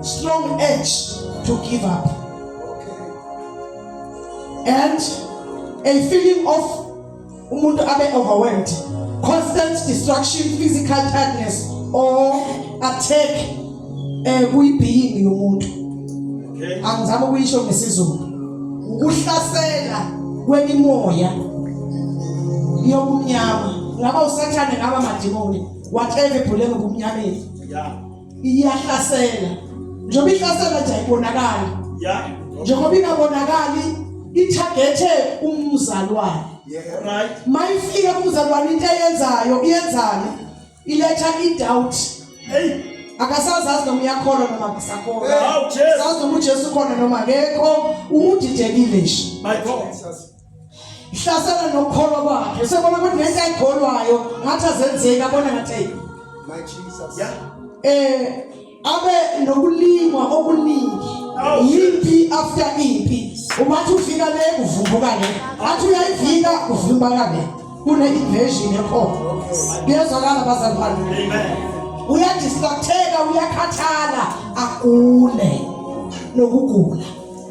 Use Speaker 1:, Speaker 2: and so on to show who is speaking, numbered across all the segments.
Speaker 1: Strong urge to give up. And a feeling of umuntu abe overwhelmed. Constant distraction, physical tiredness or attack kuyi-being yomuntu. Angizama ukuyisho ngesiZulu. Ukuhlasela kwemimoya yobumnyama. Ngaba uSathane, ngaba amadimoni, whatever ebhule ngobumnyameni. Iyahlasela. Njengoba ihlasela nje ayibonakali. Njengoba ingabonakali ithagethe umzalwane. Mayifika kumzalwane into eyenzayo iyenzani? Iletha i-doubt.
Speaker 2: Hey.
Speaker 1: Akasazazi noma uyakholwa noma akasakholwa.
Speaker 2: Hawu, Jesu.
Speaker 1: Sazi noma uJesu khona noma akekho, udidekile nje.
Speaker 2: My God.
Speaker 1: Ihlasela nokukholwa kwakhe. Usebona ukuthi nento ayikholwayo ngathi azenzeki, abona ngathi hey.
Speaker 3: My Jesus.
Speaker 1: Abe nokulingwa okuningi.
Speaker 2: Awu.
Speaker 1: Yimpi after impi. Umathi ufika le kuvumbuka le. Athi uyayivika kuvumbuka le. Kune invasion ekhona. Kuyezwakala bazalwane.
Speaker 2: Amen.
Speaker 1: Uyadistracteka, uyakhathala, agule nokugula.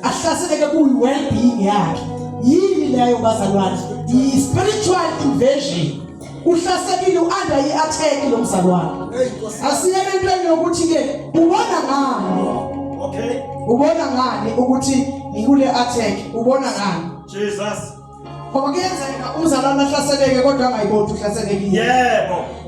Speaker 1: Ahlaseleke kuyi well-being yakhe. Yini leyo bazalwane? Yi-spiritual invasion. Uhlaselile, u-under i-attack lo mzalwane.
Speaker 3: Hey, Nkosi.
Speaker 1: Asiyeke entweni yokuthi-ke ubona ngani? Ubona ngani ukuthi ngikule attack? Ubona ngani?
Speaker 2: Jesus.
Speaker 1: Ngoba kuyenzeka umzalwane ahlaseleke kodwa angayiboni ukuthi uhlaselekile.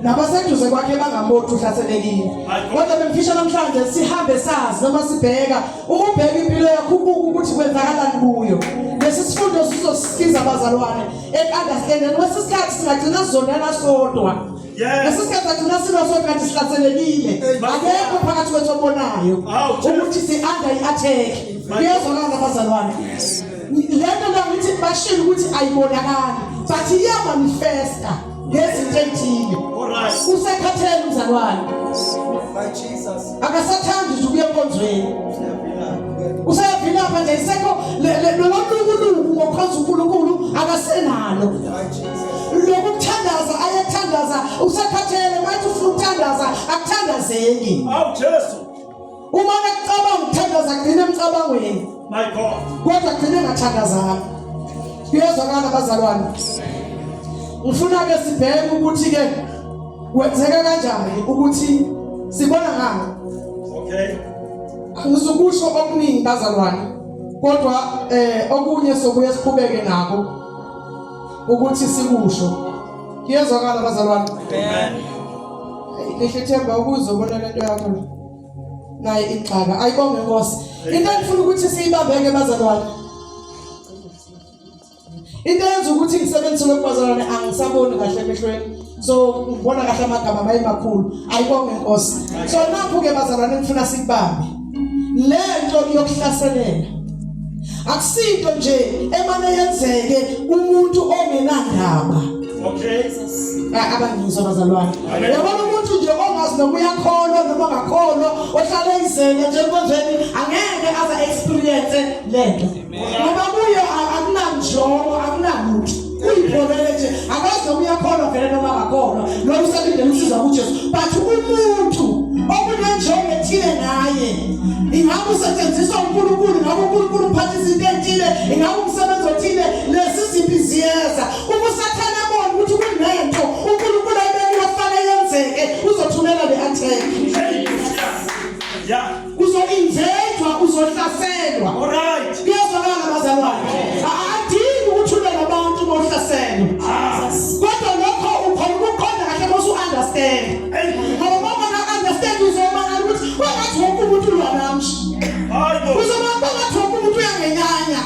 Speaker 1: Nabaseduze kwakhe bangamboni ukuthi uhlaselekile. Kodwa bengifisha namhlanje sihambe sazi noma sibheka, uma ubheka impilo yakho ubuke ukuthi kwenzakalani kuyo. Lesi sifundo sizosisiza abazalwane eku-understandeni. Kwesinye isikhathi singagcina sizondana sodwa. Lesi sikhathi sagcina silwa sodwa kanti sihlaselekile. Akekho phakathi kwethu obonayo ukuthi si-under i-attack. Kuyezwakala abazalwane. Le nto la ngithi bashilo ukuthi ayibonakali, but iyamanifesta ngezinto ey'thile. Usekhathele umzalwane.
Speaker 3: My Jesus.
Speaker 1: Akasathandi nje ukuya enkonzweni. Useyavilapha nje, isekho lolo lukuluku ngokukhonza uNkulunkulu akasenalo.
Speaker 3: My Jesus.
Speaker 1: Lokhu kuthandaza ayethandaza usekhathele, mathi ufuna ukuthandaza akuthandazeki.
Speaker 2: Awu Jesu.
Speaker 1: Uma nekucabanga ukuthandaza kugcina emcabangweni.
Speaker 2: My God.
Speaker 1: Kodwa kugcina engathandazanga. Kuyezwakala bazalwane. Ngifuna ke sibheke ukuthi ke kwenzeka kanjani ukuthi sibona ngani. Angizukusho okuningi bazalwane, kodwa okunye sobuye siqhubeke nako ukuthi sikusho. Kuyezwakala bazalwane.
Speaker 2: Amen.
Speaker 1: Lihle themba ukuzobona lento yakho. Naye ixaka. Ayibonge Nkosi. Into engifuna ukuthi siyibambeke bazalwane. Into eyenza ukuthi ngisebenzise lokhu bazalwane, angisaboni kahle emehlweni. So ngibona kahle amagama mayimakhulu. Ayibonge Nkosi. So nakho ke bazalwane ngifuna sikubambe. Lento yokuhlaselela akusinto nje emane yenzeke umuntu ongenandaba. Abangizwa bazalwane. Yabona umuntu nje ongazi noma uyakholwa noma ongakholwa, ohlala izele nje enkonzweni, angeke aze experience lento. Ngoba kuye akunanjongo, akunalutho. Uyipholele nje, akazi noma uyakholwa vele noma akakholwa. Lo usalindele usizo kuJesu. But umuntu okunenjongo ethile ngaye, ingabe usetshenziswa uNkulunkulu, ingabe uNkulunkulu uphatha izinto ethile, ingabe umsebenzi othile, lezi zimpi ziyeza. Uma uSathane ebona ukuthi kunento uNkulunkulu ayibekile okufanele yenzeke, uzothumela le attack. Uzo-invadwa, uzohlaselwa. Kuyezwakala bazalwane. Adingi ukuthula nabantu uma uhlaselwa. Kodwa lokho ukhona ukuqonda kahle uma usu-understand. Ngoba uma ungaka-understand uzomangala ukuthi kwangathi wonke umuntu ulwa nami. Uzomangala kwangathi wonke umuntu uyangenyanya.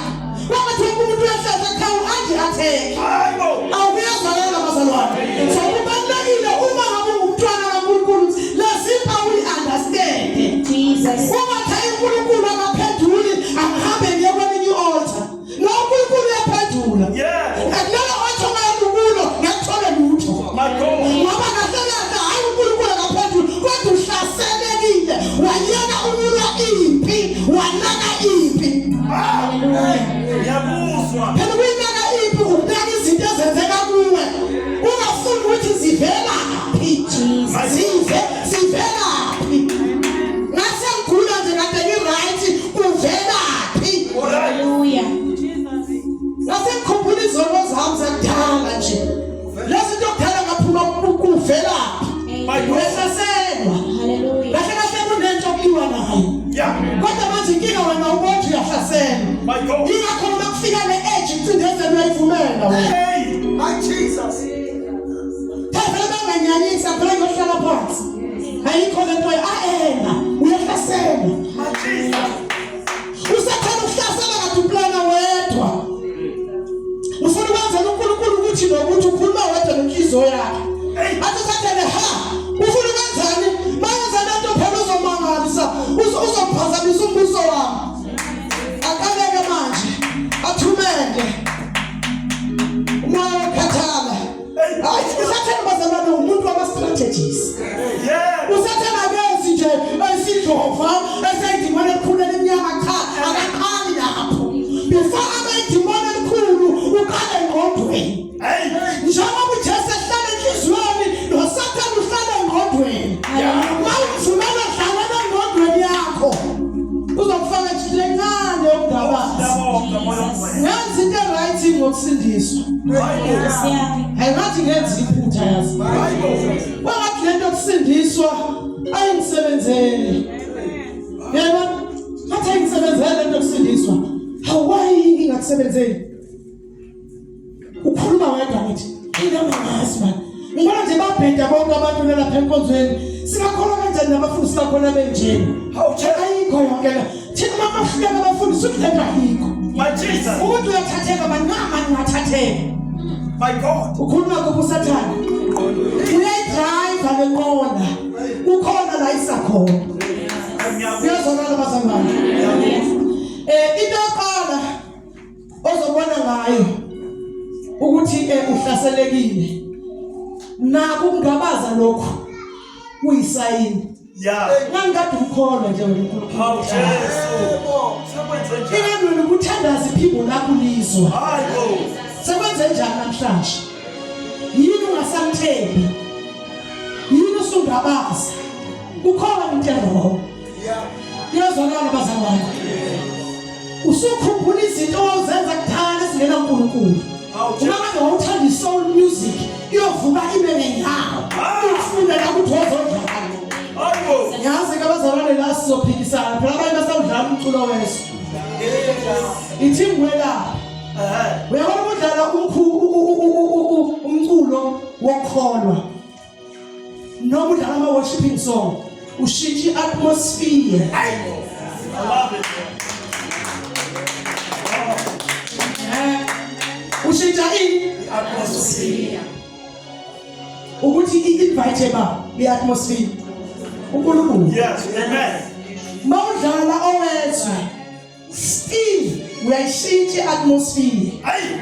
Speaker 1: Kwangathi wonke umuntu uyahlehla cha u-andi attack. Awukuyazwakala bazalwane. So kubalulekile uma ngabe ungumntwana kaNkulunkulu ukuthi lezi mpawu uyi-understand.
Speaker 4: Jesus.
Speaker 1: Ungathi hayi uNkulunkulu akaphenduli, angihambe ngiye kwelinye i-altar. No, uNkulunkulu uyaphendula. Lelo altar ongaya kulo ngeke uthole lutho.
Speaker 2: My God.
Speaker 1: Ngoba kahle kahle hayi uNkulunkulu akaphenduli, kodwa uhlaselekile, wayeka ukulwa impi, wanaka impi.
Speaker 4: Hallelujah.
Speaker 2: Ngiyakuzwa.
Speaker 1: Phela ukuyinaka impi ukunaka izinto ezenzeka kuwe, ungafuni ukuthi zivelaphi.
Speaker 4: Jesus.
Speaker 1: Zivelaphi. Ngase ngigula nje Kodwa manje inkinga wena ubona uyahlasela.
Speaker 2: My God.
Speaker 1: Ingakho noma kufika le age incindezelo uyayivumela wena.
Speaker 2: Hey.
Speaker 3: My Jesus.
Speaker 1: Phela banganyanyisa phela ngiyohlala phansi. Ayikho lento aena uyahlasela.
Speaker 2: My Jesus.
Speaker 1: Usathanda ukuhlasela kade uplana wedwa. Ufuna ukwenzela uNkulunkulu ukuthi nokuthi ukhuluma wedwa nenhliziyo yakhe. Athi sathane ha ufuna ukwenzani? Mayenza lento phela uzomangalisa uzophazamisa umbuso wami. Aqaleke manje athumele umoya wokukhathala. Hayi usathane bazalwane umuntu wama strategies.
Speaker 2: Yeah.
Speaker 1: Usathane akenzi nje esidlova eseyidimoni elikhulu elimnyama cha akaqali lapho. Before abe idimoni elikhulu uqale engqondweni.
Speaker 2: Hey.
Speaker 1: Njengoba uJesu ehlala enhliziyweni noSathane uhlala engqondweni. Mawuvumela dlalela engqondweni yakho. Uzokufaka nje lencane yokungabaza.
Speaker 2: Siyabonga moya ongcwele.
Speaker 1: Ngenza into right ngokusindiswa.
Speaker 2: Hayibo.
Speaker 1: Hayi ngathi ngenza iphutha yazi.
Speaker 2: Hayibo.
Speaker 1: Kwangathi lento yokusindiswa ayingisebenzeli. Yebo, ngathi ayingisebenzeli lento yokusindiswa. Hawu why ingakusebenzeli? Ukhuluma wedwa ngithi ingane ngazi man. Ngibona nje babheda bonke abantu lapha enkonzweni. Singakholwa kanjani nabafundisi bakhona benjena?
Speaker 2: Hawu Jesu.
Speaker 1: Ayikho yonke le. Thina uma bahluleka abafundisi uthi lento ayikho.
Speaker 2: My Jesus.
Speaker 1: Umuntu uyathatheka man nama ngingathatheka.
Speaker 2: My God.
Speaker 1: Ukhuluma kuphi uSathane? Uyayidrayiva le nqola. Ukhona la isakhona.
Speaker 2: Ngiyabonga.
Speaker 1: Kuyazwakala bazalwane. Into yokuqala ozobona ngayo ukuthi uhlaselekile. Naku kungabaza lokhu kuyisayini.
Speaker 2: Yeah.
Speaker 1: Ngangikade ukholwa nje wena uNkulunkulu.
Speaker 2: Hawu Jesu. Sekwenze njani?
Speaker 1: Ingani wena ubuthandaza iphimbo lakho lizwa.
Speaker 2: Hayibo.
Speaker 1: Sekwenze njani namhlanje? Yini ungasamthembi? Yini usungabaza? Kukhona into errong.
Speaker 3: Yeah.
Speaker 1: Kuyazwakala bazalwane. Usukhumbula izinto owawuzenza kudala ezingena uNkulunkulu.
Speaker 2: Hawu
Speaker 1: Uma
Speaker 2: Jesu.
Speaker 1: kade wawuthanda i-soul music, iyovuka ibe ngenyawo. Ukufunda la ukuthi wozodlala.
Speaker 2: Hayibo.
Speaker 1: Ngiyazi ke abazalwane la sizophikisana phela abanye basawudlala umculo wezwe. Ithi ngwelaphi.
Speaker 2: Eh.
Speaker 1: Uyabona ukudlala umculo wokukholwa noma udlala ama worshiping song ushintsha i-atmosphere.
Speaker 2: I love it.
Speaker 1: Ushintsha ini?
Speaker 2: Atmosphere.
Speaker 1: Ukuthi i-invite ba i-atmosphere. uNkulunkulu.
Speaker 2: Yes. Amen.
Speaker 1: Mawudlala owezwe still uyayishintsha i-atmosphere.
Speaker 2: Hey.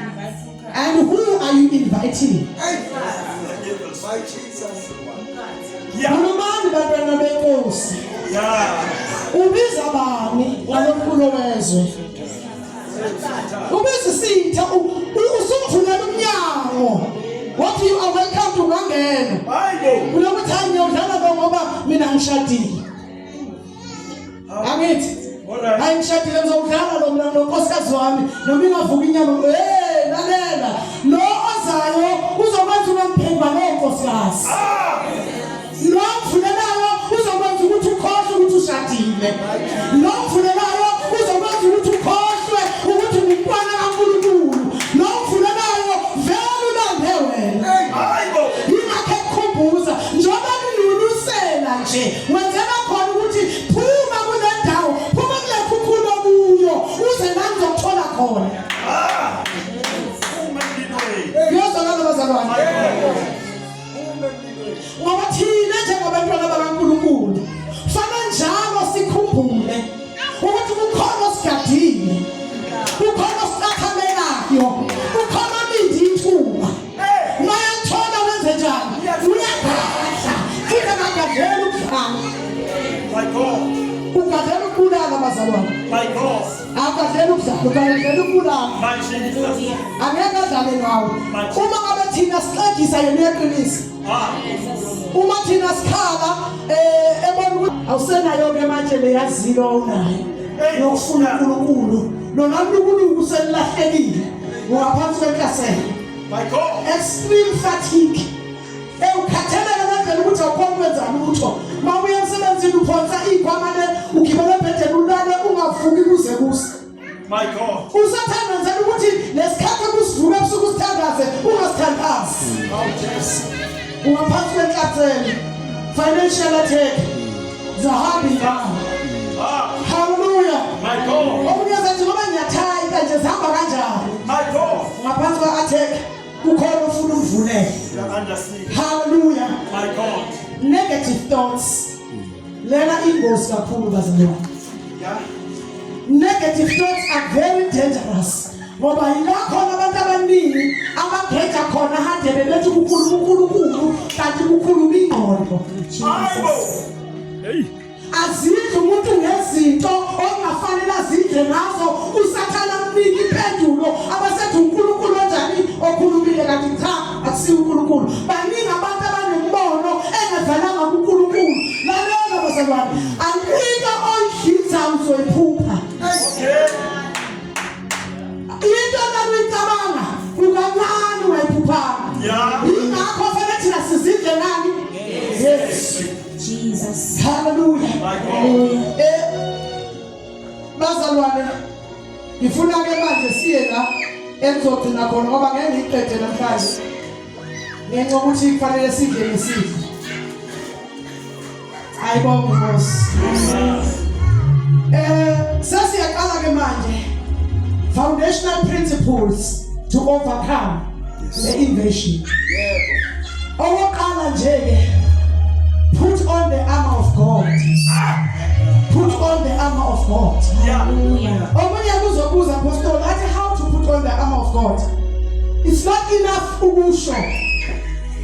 Speaker 1: And who are you inviting?
Speaker 3: Hey. My Jesus.
Speaker 2: Yeah.
Speaker 1: Khulumani bantwana benkosi.
Speaker 2: Yeah.
Speaker 1: Ubiza bani ngalomculo wezwe? Ubiza isitha usumvulela umnyango. Wathi you are welcome to ungangena.
Speaker 2: Hayibo.
Speaker 1: Kunokuthi hayi ngiyawudlala lo ngoba mina ngishadile. Angithi
Speaker 2: Alright.
Speaker 1: hayi ngishadile ngizowudlala lo mina nonkosikazi wami noma ingavuka inyama. Hey lalela lo ozayo uzokwenza ungamphendwa lowo nkosikazi.
Speaker 2: Ah.
Speaker 1: Lo mvulelayo uzokwenza ukuthi ukhohlwe ukuthi ushadile. Lo mvulelayo uzokwenza ukuthi ukhohlwe ukuthi ungumntwana kaNkulunkulu. Lo mvulelayo vele ulande wena.
Speaker 2: Hayibo.
Speaker 1: Yingakho ekukhumbuza njengoba nilunusela nje wenzela khona ukuthi phuma kule ndawo, phuma kule khukhulo kuyo uze la ngizokuthola khona.
Speaker 2: Ah. Uma emlilweni.
Speaker 1: Kuyozwakala bazalwane. Ngoba thina njengabantwana bakaNkulunkulu fana njalo sikhumbule ukuthi kukhona osigadile, kukhona osicathamelayo, kukhona olinde ithuba. Mayathola wenze njani? Uyagadla futhi akagadleli ukudlala,
Speaker 2: My God.
Speaker 1: ugadlela ukubulala bazalwane.
Speaker 2: My God.
Speaker 1: Akadlela ukudlala, ugadlela ukubulala.
Speaker 2: My Jesus.
Speaker 1: Angeke adlale ngawe. Uma ngabe thina sixegisa yena uyaqinisa.
Speaker 2: Ah.
Speaker 1: Uma thina sikhala ebona ukuthi awusenayo ke manje leyazilo unayo yokufuna uNkulunkulu lona uNkulunkulu uselahlekile ungaphansi kwenhlaselo.
Speaker 2: My God.
Speaker 1: Extreme fatigue ewukhatheleka ngendlela ukuthi awukhona ukwenza lutho. Uma uya emsebenzini uphonsa ikhwama le ugibela ebhedeni
Speaker 2: My God.
Speaker 1: Usathane wenzela ukuthi lesikhathi kusivuka ebusuku sithandaze ungasithandazi. Ungaphansi kwenhlathelo. Financial attack. Zahamba ingane.
Speaker 2: Ah.
Speaker 1: Hallelujah.
Speaker 2: My God.
Speaker 1: Omunye athi ngoba ngiyathayika nje zihamba kanjani?
Speaker 2: My God.
Speaker 1: Ngaphansi kwa-attack kukhona ofuna umvulele.
Speaker 2: You are under siege.
Speaker 1: Hallelujah.
Speaker 2: My God.
Speaker 1: Negative thoughts. Lena ingozi kakhulu bazalwane.
Speaker 2: Yeah.
Speaker 1: Negative thoughts are very dangerous. Ngoba yila khona abantu abaningi abageja khona hade bebethi kukhuluma uNkulunkulu kanti kukhuluma ingqondo.
Speaker 2: Bible.
Speaker 1: Azidle umuntu ngezinto okungafanele azidle ngazo usathana amnike impendulo abasethi uNkulunkulu onjani okhulumile kanti cha akusiyo uNkulunkulu. Baningi abantu abanemibono engavelanga kuNkulunkulu. Lalela bazalwane, into oyidliza uzoyiphupha.
Speaker 2: Okay.
Speaker 1: Into nakuyicabanga kukancane ungayiphuphanga.
Speaker 2: Yeah.
Speaker 1: Yingakho fanele thina sizidle ngani? Yes.
Speaker 4: Jesus.
Speaker 1: Hallelujah.
Speaker 2: My God.
Speaker 4: Hallelujah.
Speaker 1: Bazalwane ngifuna ke manje siye la engizogcina khona ngoba ngeke ngiqede namhlanje ngenxa yokuthi kufanele sidle nesidlo. Ayibonge Nkosi. Sesiyaqala ke manje foundational principles to overcome the invasion. Okokuqala nje ke, put on the armor of God. Put on the armor of God.
Speaker 4: Hallelujah.
Speaker 1: Omunye kuzobuza, Apostle, athi how to put on the armor of God? It's not enough ukusho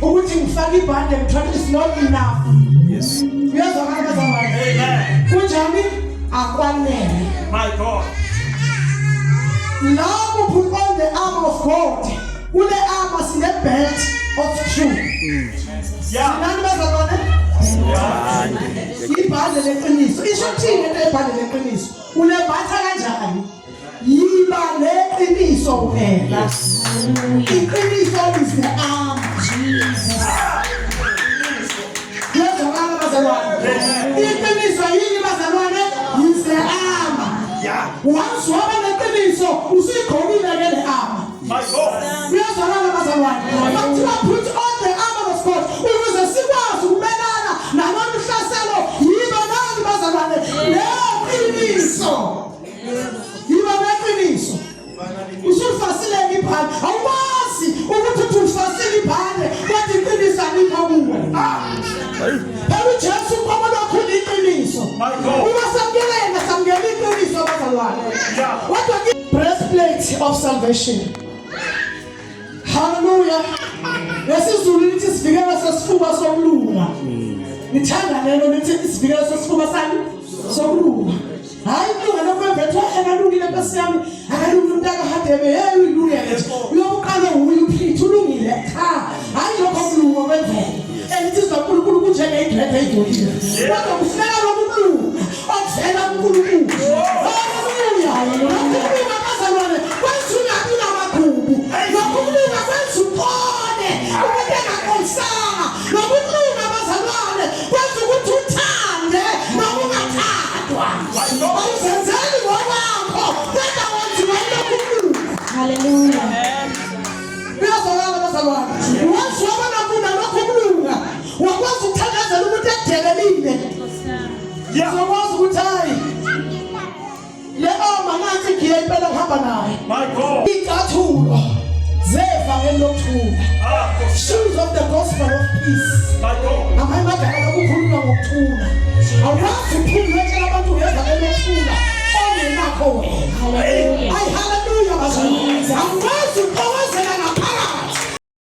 Speaker 1: ukuthi ngifake ibhande ngithwale, it's not enough. Uyezwakala bazalwane?
Speaker 2: Amen.
Speaker 1: Kunjani? Akwanele.
Speaker 2: My God.
Speaker 1: Lapho put on the armor of God, kule armor sine belt of truth. Nani bazalwane? Ibhande leqiniso. Isho ukuthini into ebhande leqiniso? Ulembatha kanjani? Yiba neqiniso wena.
Speaker 4: Hallelujah.
Speaker 1: Iqiniso is the armor.
Speaker 4: Jesus.
Speaker 1: Kuyezwakala bazalwane? Iqiniso yini bazalwane? Is the armor. Once waba neqiniso usuyigqokile ke le armor.
Speaker 2: My God.
Speaker 1: Kuyezwakala bazalwane? Makuthiwa put on the armor of God ukuze sikwazi ukumelana nalolu hlaselo, yiba nani bazalwane? Neqiniso. Yiba neqiniso. Usufasileke ibhande, awukwazi ukuthi uthi ufasile ibhande kodwa iqiniso alikho kuwe. Phela uJesu uqobo lwakho uliqiniso.
Speaker 2: My God.
Speaker 1: Uma samukela samukela iqiniso bazalwane. Kodwa breastplate of salvation. Hallelujah. LesiZulu lithi isivikelo sesifuba sokulunga. Ngithanda lelo lithi isivikelo sesifuba sami sokulunga. Hayi kulunga lokwemvetho akalungile nkosi yami, akalungile umuntu akahadebe, hey uyilungele nje. Uyokuqala uye uphithe ulungile. Cha, hayi lokho kulunga kwemvelo. Elithi uNkulunkulu kunjengeyidredhe eyidolile. Kodwa kufuneka lokhu kulunga okuvela kuNkulunkulu. Hallelujah. Lokhu kulunga bazalwane kwenza ungabi namagubu. Lokhu kulunga kwenza ubone umuntu engaqondisanga. Lokhu kulunga bazalwane kwenza ukuthi uthande noma ungathandwa. Awuzenzeli ngokwakho kodwa wenziwa yilokhu kulunga.
Speaker 4: Hallelujah.
Speaker 1: Kuyazwakala bazalwane? Once wabona kunalokho kulunga, wakwazi ukuthandazela umuntu ekudelelile. Uzokwazi ukuthi hayi le oma nansi igiya impela kuhamba naye.
Speaker 2: My God.
Speaker 1: Icathulo zevangeli lokuthula.
Speaker 2: Ah,
Speaker 1: Shoes of the gospel of peace.
Speaker 2: My God.
Speaker 1: Amanye amagama lokukhuluma ngokuthula. Awukwazi ukuphuma utshela abantu ngevangeli lokuthula ongenakho wena.
Speaker 4: Hallelujah.
Speaker 1: Ayi haleluya bazalwane.
Speaker 4: Jesus.
Speaker 1: Awukwazi ukuxokozela.